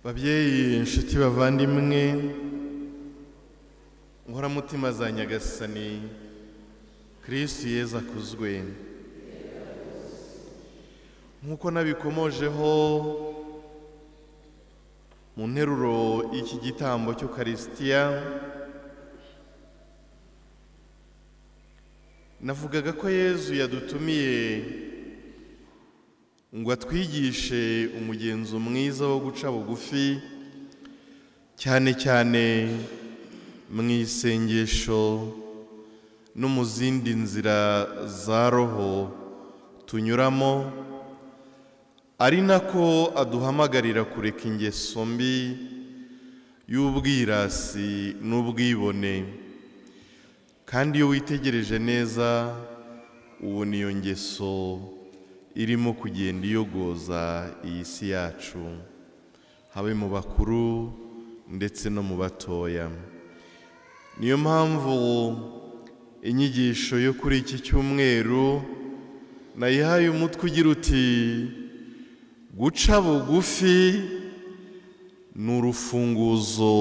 Babyeyi, inshuti, bavandimwe, nkoramutima za Nyagasani, Kristu Yezu akuzwe. Nk'uko nabikomojeho mu nteruro y'iki gitambo cy'Ukarisitiya, navugaga ko Yezu yadutumiye ngo atwigishe umugenzo mwiza wo guca bugufi, cyane cyane mu isengesho no mu zindi nzira za roho tunyuramo, ari nako aduhamagarira kureka ingeso mbi y'ubwirasi n'ubwibone. Kandi iyo witegereje neza ubona iyo ngeso irimo kugenda iyogoza iyi si yacu, habe mu bakuru ndetse no mu batoya. Niyo mpamvu inyigisho yo kuri iki cyumweru nayihaye umutwe ugira uti: guca bugufi ni urufunguzo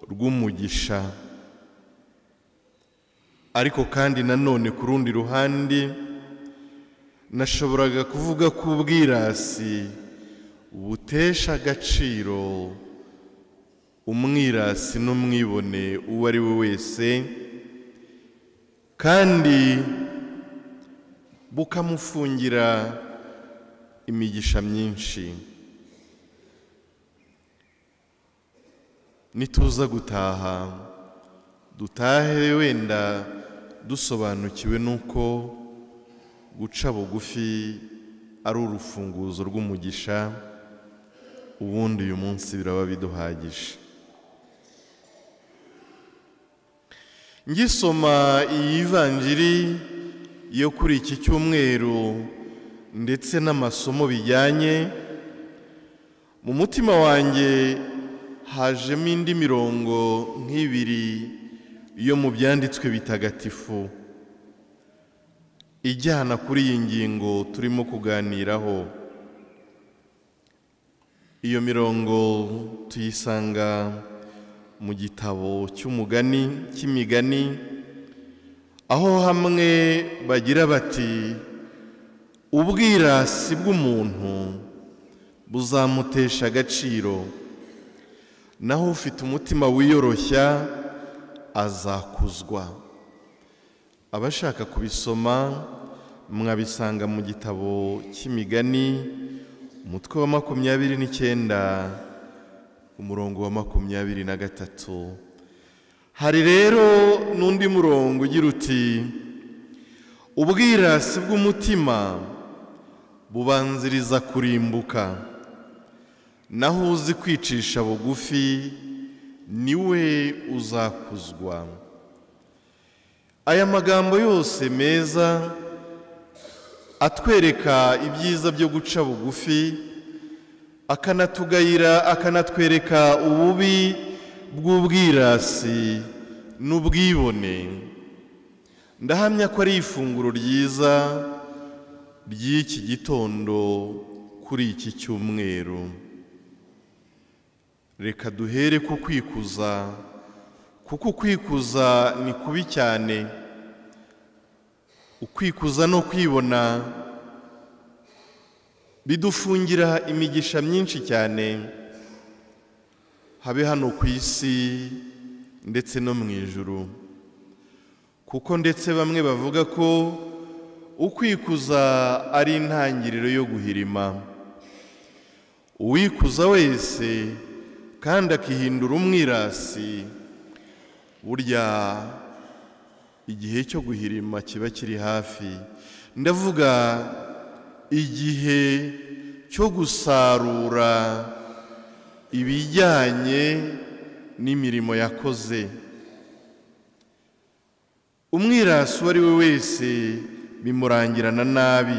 rw'umugisha. Ariko kandi nanone ku rundi ruhande nashoboraga kuvuga ko ubwirasi butesha agaciro umwirasi n'umwibone uwo ari we wese, kandi bukamufungira imigisha myinshi. Nituza gutaha, dutahe wenda dusobanukiwe nuko guca bugufi ari urufunguzo rw'umugisha, ubundi uyu munsi biraba biduhagije. Ngisoma iyi Ivanjiri yo kuri iki cyumweru ndetse n'amasomo bijyanye, mu mutima wanjye hajemo indi mirongo nk'ibiri yo mu byanditswe bitagatifu ijyana kuri iyi ngingo turimo kuganiraho. Iyo mirongo tuyisanga mu gitabo cy'umugani cy'imigani, aho hamwe bagira bati: ubwirasi bw'umuntu buzamutesha agaciro, naho ufite umutima wiyoroshya azakuzwa. Abashaka kubisoma mwabisanga mu gitabo cy'imigani, umutwe wa 29, umurongo wa 23. Hari rero n'undi murongo ugira uti: ubwirasi bw'umutima bubanziriza kurimbuka, naho uzi kwicisha bugufi niwe uzakuzwa. Aya magambo yose meza atwereka ibyiza byo guca bugufi, akanatugayira, akanatwereka ububi bw'ubwirasi n'ubwibone. Ndahamya ko ari ifunguro ryiza ry'iki gitondo kuri iki cyumweru. Reka duhere ku kwikuza, kuko kwikuza ni kubi cyane. Ukwikuza no kwibona bidufungira imigisha myinshi cyane, habe hano ku isi ndetse no mu ijuru. Kuko ndetse bamwe bavuga ko ukwikuza ari intangiriro yo guhirima. Uwikuza wese kandi akihindura umwirasi, burya igihe cyo guhirima kiba kiri hafi. Ndavuga igihe cyo gusarura ibijyanye n'imirimo yakoze. Umwirasi uwo ari we wese bimurangirana nabi.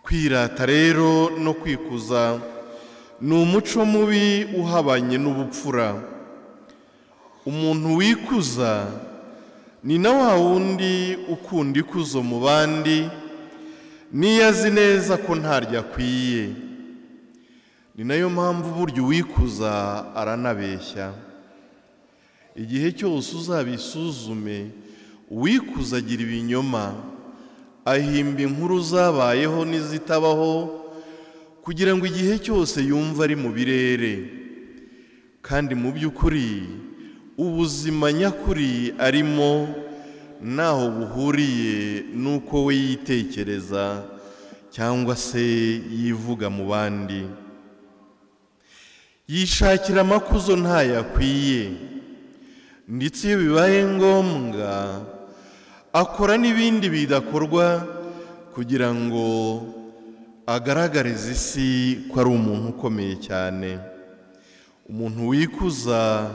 Kwirata rero no kwikuza ni umuco mubi uhabanye n'ubupfura. Umuntu wikuza ni na wa wundi ukunda ikuzo mu bandi, niyo azi neza ko ntaryo akwiye. Ni nayo mpamvu burya uwikuza aranabeshya. Igihe cyose uzabisuzume, uwikuza agira ibinyoma, ahimba inkuru zabayeho n'izitabaho, kugira ngo igihe cyose yumve ari mu birere. Kandi mu by'ukuri ubuzima nyakuri arimo naho buhuriye n'uko we yitekereza cyangwa se yivuga mu bandi. Yishakira amakuzo ntayakwiye, ndetse iyo bibaye ngombwa akora n'ibindi bidakorwa kugira ngo agaragarize isi ko ari umuntu ukomeye cyane. Umuntu wikuza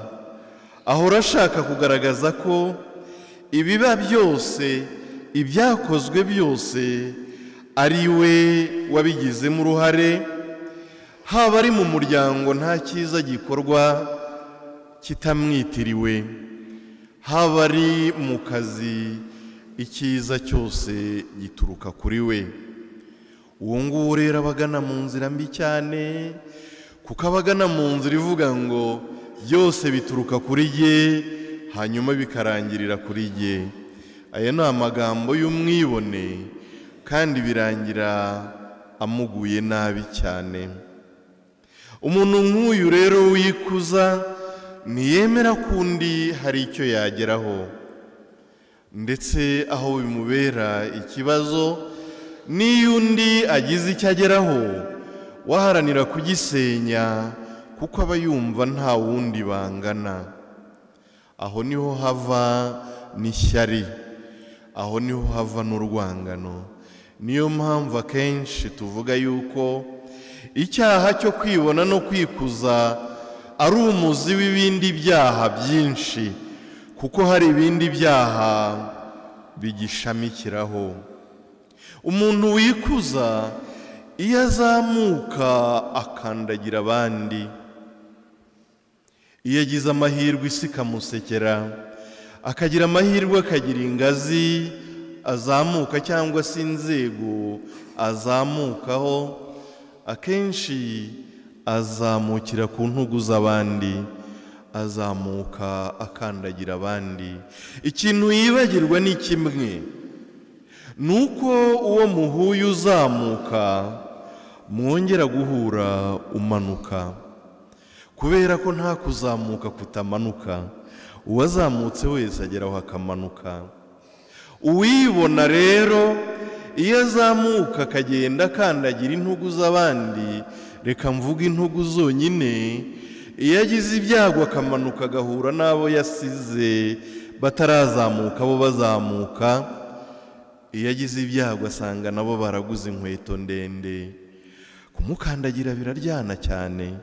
ahora ashaka kugaragaza ko ibiba byose, ibyakozwe byose ari we wabigizemo uruhare, haba ari mu muryango nta cyiza gikorwa kitamwitiriwe, haba ari mu kazi icyiza cyose gituruka kuri we. Uwo nguwo rero abagana mu nzira mbi cyane, kuko abagana mu nzira ivuga ngo byose bituruka kuri jye, hanyuma bikarangirira kuri jye. Aya ni amagambo y'umwibone, kandi birangira amuguye nabi cyane. Umuntu nk'uyu rero wikuza ntiyemera kundi hari icyo yageraho, ndetse aho bimubera ikibazo n'iyo undi agize icyo ageraho waharanira kugisenya, kuko aba yumva nta wundi bangana. Aho niho hava n'ishyari, aho niho hava n'urwangano. Niyo mpamvu akenshi tuvuga yuko icyaha cyo kwibona no kwikuza ari umuzi w'ibindi byaha byinshi, kuko hari ibindi byaha bigishamikiraho. Umuntu wikuza iyo azamuka akandagira abandi, iyo agize amahirwe isi ikamusekera, akagira amahirwe akagira ingazi azamuka cyangwa se inzego azamukaho, akenshi azamukira ku ntugu z'abandi, azamuka akandagira abandi. Ikintu yibagirwa ni kimwe, nuko uwo muhuye uzamuka mwongera guhura umanuka, kubera ko nta kuzamuka kutamanuka. Uwazamutse wese ageraho akamanuka. Uwibona rero iyo azamuka akagenda akandagira intugu z'abandi, reka mvuge intugu zonyine, iyo agize ibyago akamanuka agahura n'abo yasize batarazamuka bo bazamuka, iyo agize ibyago asanga nabo baraguze inkweto ndende. Kumukandagira biraryana cyane,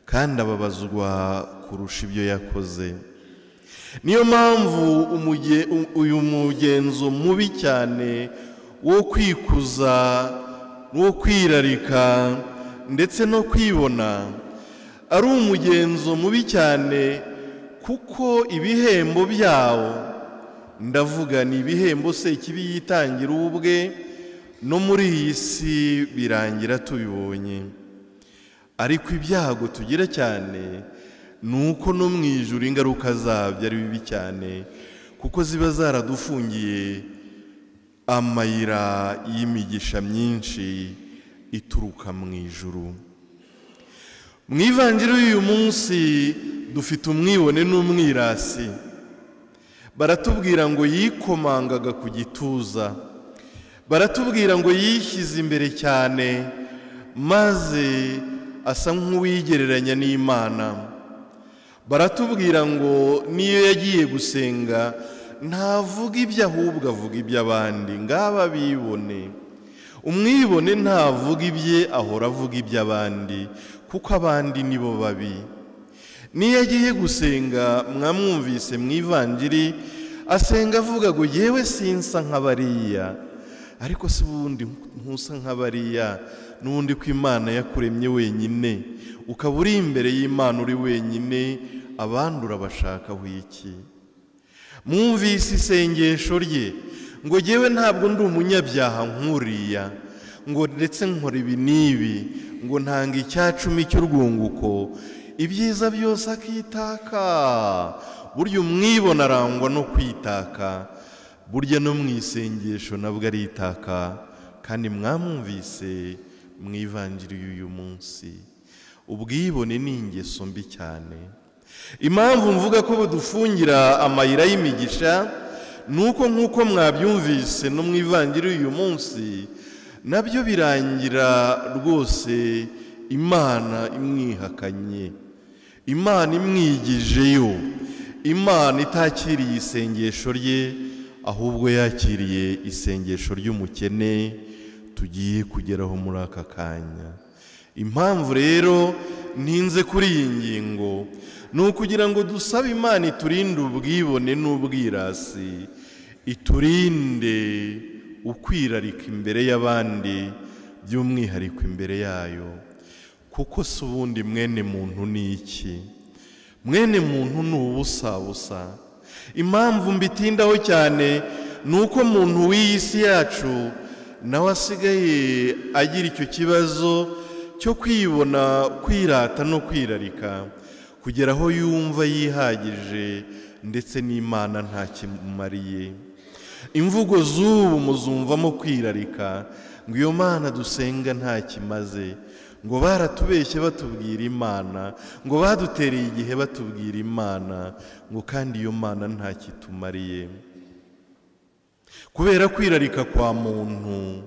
kandi ababazwa kurusha ibyo yakoze. Niyo mpamvu uyu mugenzo mubi cyane wo kwikuza, wo kwirarika ndetse no kwibona ari umugenzo mubi cyane, kuko ibihembo byawo, ndavuga ni ibihembo se ikibi yitangira ubwe, no muri iyi si birangira tubibonye. Ariko ibyago tugira cyane nuko no mu ijuru ingaruka zabyo ari bibi cyane, kuko ziba zaradufungiye amayira y'imigisha myinshi ituruka mu ijuru. Mu ivanjiri y'uyu munsi dufite umwibone n'umwirasi. Baratubwira ngo yikomangaga ku gituza, baratubwira ngo yishyize imbere cyane, maze asa nk'uwigereranya n'Imana. Baratubwira ngo niyo yagiye gusenga ntavuga ibyo, ahubwo avuga iby'abandi. Ngaba bibone, umwibone ntavuga ibye, ahora avuga iby'abandi, kuko abandi nibo babi. Niyo agiye gusenga, mwamwumvise mu ivanjiri asenga avuga ngo yewe sinsa nk'abariya. Ariko si ubundi ntusa nk'abariya, n'ubundi ko Imana yakuremye wenyine, ukaba uri imbere y'Imana uri wenyine, abandi urabashakaho iki? Mwumvise isengesho rye ngo yewe ntabwo ndi umunyabyaha nk'uriya, ngo ndetse nkora ibi n'ibi, ngo ntanga 10% cy'urwunguko, ibyiza byose akitaka. Burya umwibona arangwa no kwitaka, burya no mu isengesho nabwo aritaka, kandi mwamwumvise mu ivanjiri y'uyu munsi. Ubwibone ni ingeso mbi cyane. Impamvu mvuga ko budufungira amayira y'imigisha nuko nkuko mwabyumvise no mu ivanjiri y'uyu munsi, nabyo birangira rwose Imana imwihakanye, Imana imwigijeyo, Imana itakiriye isengesho rye, ahubwo yakiriye isengesho ry'umukene tugiye kugeraho muri aka kanya. Impamvu rero ntinze kuri iyi ngingo ni ukugira ngo dusabe Imana iturinde ubwibone n'ubwirasi, iturinde ukwirarika imbere y'abandi, by'umwihariko imbere yayo. Kuko se ubundi mwene muntu ni iki? Mwene muntu ni ubusabusa. Impamvu mbitindaho cyane ni uko muntu w'iyi si yacu nawe asigaye agira icyo kibazo cyo kwibona, kwirata no kwirarika, kugera aho yumva yihagije ndetse n'Imana ntakimumariye. Imvugo z'ubu muzumvamo kwirarika, ngo iyo Mana dusenga ntakimaze, ngo baratubeshye batubwira Imana, ngo badutereye igihe batubwira Imana, ngo kandi iyo Mana ntakitumariye. Kubera kwirarika kwa muntu,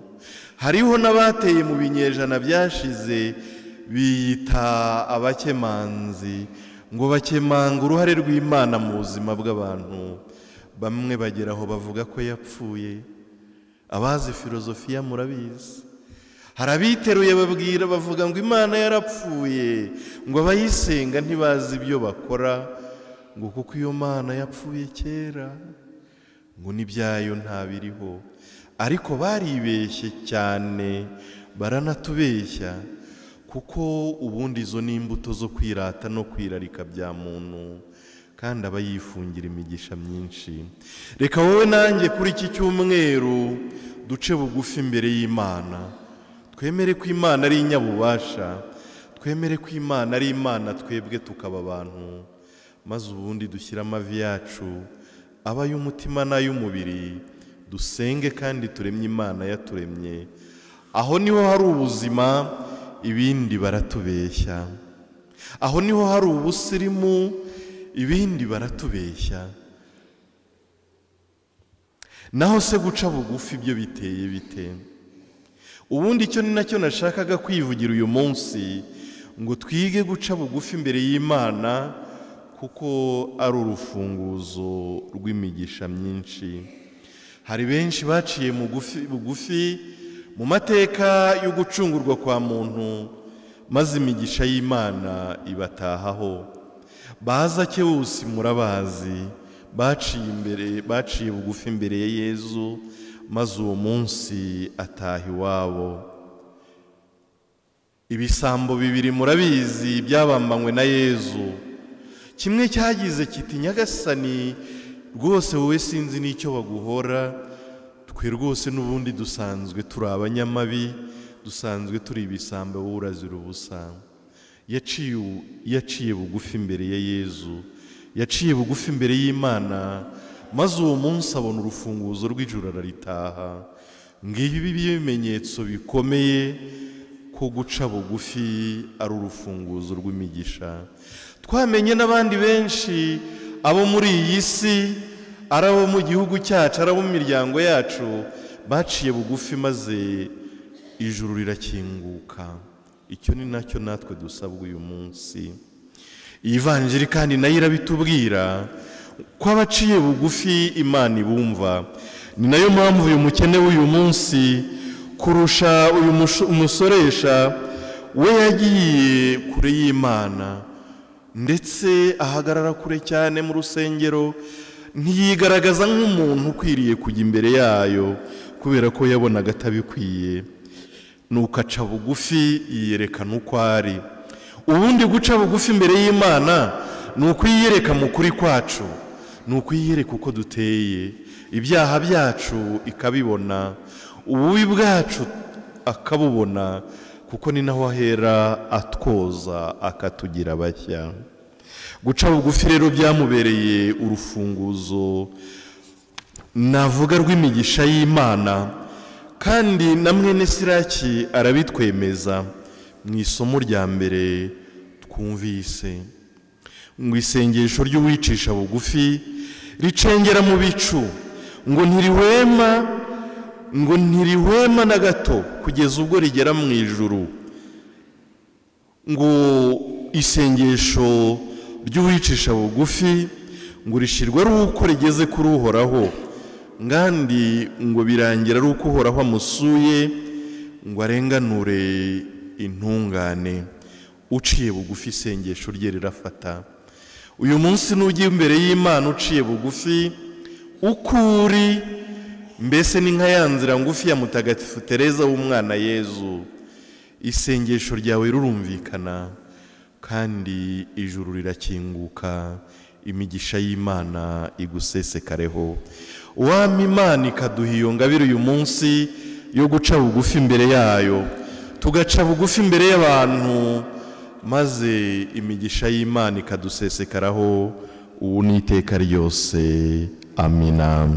hariho n'abateye mu binyejana byashize biyita abakemanzi, ngo bakemanga uruhare rw'Imana mu buzima bw'abantu. Bamwe bageraho bavuga ko yapfuye. Abazi filozofiya murabizi. Hari abiteruye babwira bavuga ngo Imana yarapfuye, ngo abayisenga ntibazi ibyo bakora, ngo kuko iyo Mana yapfuye kera, ngo n'ibyayo ntabiriho. Ariko baribeshye cyane, baranatubeshya, kuko ubundi izo ni imbuto zo kwirata no kwirarika bya muntu, kandi aba yifungira imigisha myinshi. Reka wowe nanjye kuri iki cyumweru duce bugufi imbere y'Imana, twemere ko Imana ari inyabubasha, twemere ko Imana ari Imana, twebwe tukaba abantu, maze ubundi dushyire amavi yacu aba y'umutima n'ay'umubiri, dusenge kandi turemye Imana yaturemye. Aho niho hari ubuzima, ibindi baratubeshya. Aho niho hari ubusirimu, ibindi baratubeshya. Naho se guca bugufi ibyo biteye bite? Ubundi icyo ni nacyo nashakaga kwivugira uyu munsi, ngo twige guca bugufi imbere y'Imana, kuko ari urufunguzo rw'imigisha myinshi. Hari benshi baciye bugufi mu mateka yo gucungurwa kwa muntu, maze imigisha y'Imana ibatahaho. Baza Zakewusi murabazi, baciye bugufi imbere ya Yezu, maze uwo munsi ataha iwabo. Ibisambo bibiri murabizi byabambanywe na Yezu. Kimwe cyagize kiti: Nyagasani, rwose wowe sinzi n'icyo baguhora, twe rwose n'ubundi dusanzwe turi abanyamabi, dusanzwe turi ibisambo, wowe urazira ubusa. Yaciye bugufi imbere ya Yezu, yaciye bugufi imbere y'Imana, maze uwo munsi abona urufunguzo rw'ijuru araritaha. Ngibi ibimenyetso bikomeye ko guca bugufi ari urufunguzo rw'imigisha. Twamenye n'abandi benshi abo muri iyi si, ari abo mu gihugu cyacu, ari abo mu miryango yacu, baciye bugufi maze ijuru rirakinguka. Icyo ni nacyo natwe dusabwa uyu munsi. Iyi vanjiri kandi nayo irabitubwira ko abaciye bugufi Imana ibumva. Ni nayo mpamvu uyu mukene w'uyu munsi kurusha uyu musoresha, we yagiye kure y'Imana, ndetse ahagarara kure cyane mu rusengero, ntiyigaragaza nk'umuntu ukwiriye kujya imbere yayo, kubera ko yabonaga atabikwiye. Nuko aca bugufi yiyerekana uko ari. Ubundi guca bugufi imbere y'Imana ni ukwiyereka mu kuri kwacu, ni ukwiyereka uko duteye, ibyaha byacu ikabibona, ububi bwacu akabubona, kuko ni naho ahera atwoza akatugira bashya. Guca bugufi rero byamubereye urufunguzo navuga rw'imigisha y'Imana, kandi na mwene Siraki arabitwemeza mu isomo rya mbere twumvise ngo isengesho ry'uwicisha bugufi ricengera mu bicu, ngo ntirihwema na gato kugeza ubwo rigera mu ijuru. Ngo isengesho ry'uwicisha bugufi ngo rishirwe ari uko rigeze kuri Uhoraho, ngandi ngo birangira ari uko Uhoraho amusuye ngo arenganure intungane. Uciye bugufi isengesho rye rirafata. Uyu munsi n'ujya imbere y'Imana uciye bugufi uko uri, mbese ni nka ya nzira ngufi ya Mutagatifu Tereza w'umwana Yezu, isengesho ryawe rurumvikana kandi ijuru rirakinguka, imigisha y'Imana igusesekareho. Uwampa Imana ikaduha iyo ngabire uyu munsi yo guca bugufi imbere yayo, tugaca bugufi imbere y'abantu, maze imigisha y'Imana ikadusesekaraho ubu n'iteka ryose. Amina.